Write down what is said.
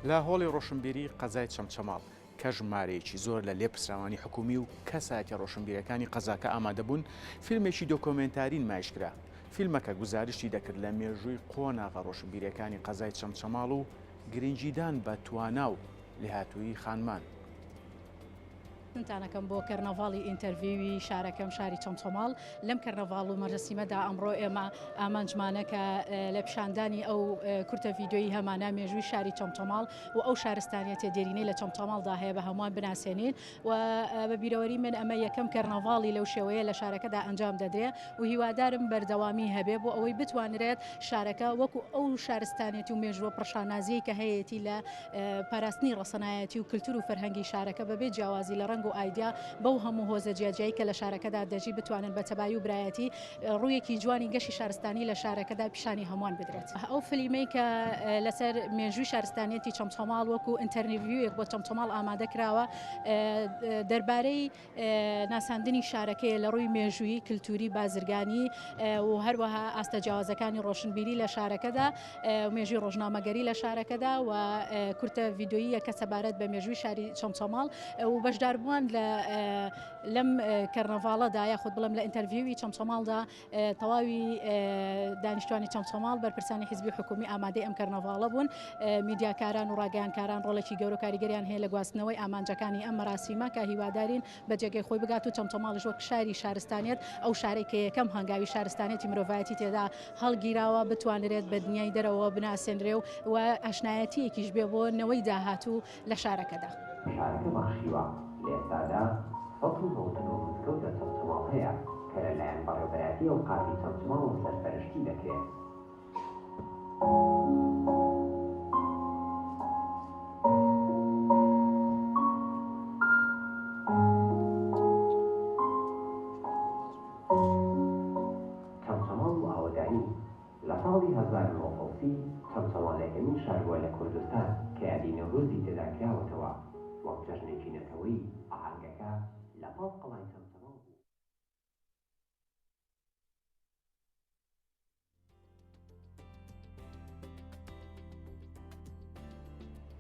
لە هۆڵی ڕۆشنبیری قەزای چەمچەماڵ کە ژمارەیەکی زۆر لە لێپرسراوانی حکومی و کەسایەتیە ڕۆشنبیرەکانی قەزاکە ئامادەبوون، فیلمێکی دۆکۆمێنتاری نمایشکرا. فیلمەکە گوزارشتی دەکرد لە مێژووی قۆناغە ڕۆشنبیریەکانی قەزای چەمچەماڵ و گرنگیدان بە توانا و لێهاتوویی خانمان. تانەکەم بۆ کەرنەڤاڵی ئینتەرڤیوی شارەکەم شاری چەمچەماڵ لەم کەرنەڤاڵ و مەرەسیمەدا ئەمڕۆ ئێمە ئامانجمانە کە لە پیشاندانی ئەو کورتە ڤیدیۆیی هەمانە مێژووی شاری چەمچەماڵ و ئەو شارستانیەتە دێرینەی لە چەمچەماڵدا هەیە بە هەمووان بناسێنین و بە بیرەوەری من ئەمە یەکەم کەرنەڤاڵی لەو شێوەیە لە شارەکەدا ئەنجام دەدرێ و هیوادارم بەردەوامی هەبێ بۆ ئەوەی بتوانرێت شارەکە وەکو ئەو شارستانیەت و مێژووە پڕشانازیەی کە هەیەتی لە پاراستنی ڕەسەنایەتی و کلتور و فەرهەنگی شارەکە بەبێ جیاوازی لە ڕەنگ و ئایدیا بەو هەموو هۆزە جیاجیای کە لە شارەکەدا دەژی بتوانن بە تەبایی و برایەتی ڕوویەکی جوانی گەشی شارستانی لە شارەکەدا پیشانی هەمووان بدرێت. ئەو فلیمەی کە لەسەر مێژووی شارستانیەتی چەمچەماڵ وەکو ئینتەرنیڤیویەک بۆ چەمچەماڵ ئامادە کراوە دەربارەی ناساندنی شارەکەیە لە ڕووی مێژوویی، کلتوری، بازرگانی و هەروەها ئاستە جیاوازەکانی ڕۆشنبیری لە شارەکەدا، مێژووی ڕۆژنامەگەری لە شارەکەدا و کورتە ڤیدیۆییەکە سەبارەت بە مێژووی شاری چەمچەماڵ و بەشداربووان لە لەم کەرنەڤاڵەدا یاخود بڵێم لە ئینتەرڤیوی چەمچەماڵدا تەواوی دانیشتوانی چەمچەماڵ، بەرپرسانی حیزبی و حکوومی ئامادەی ئەم کەرنەڤاڵە بوون. میدیاکاران و ڕاگەیاندکاران ڕۆڵێکی گەورە و کاریگەریان هەیە لە گواستنەوەی ئامانجەکانی ئەم مەراسیمە کە هیوادارین بە جێگەی خۆی بگات و چەمچەماڵیش وەک شاری شارستانیەت، ئەو شارەی کە یەکەم هەنگاوی شارستانیەتی مرۆڤایەتی تێدا هەڵگیراوە، بتوانرێت بە دنیای دەرەوە بناسێنرێ و ئاشنایەتییەکیش بێ بۆ نەوەی داهاتوو لە شارەکەدا. شارەکە بەخشیوە، لە ئێستادا 199 مزگەوت لە چەمچەماڵ هەیە کە لە لایەن بەڕێوبەرایەتی ئەوقافی چەمچماڵەوە سەرپەرشتی دەکرێت. چەمچەماڵ و ئاوەدانی. لە ساڵی 1930 چەمچەماڵ یەکەمین شار بووە لە کوردستان کە یادی نەورۆزی تێدا کراوەتەوە وەک جەژنێکی نەتەوەیی، ئاهەنگەکە لە پاڵ قەڵای چەمچەماڵ.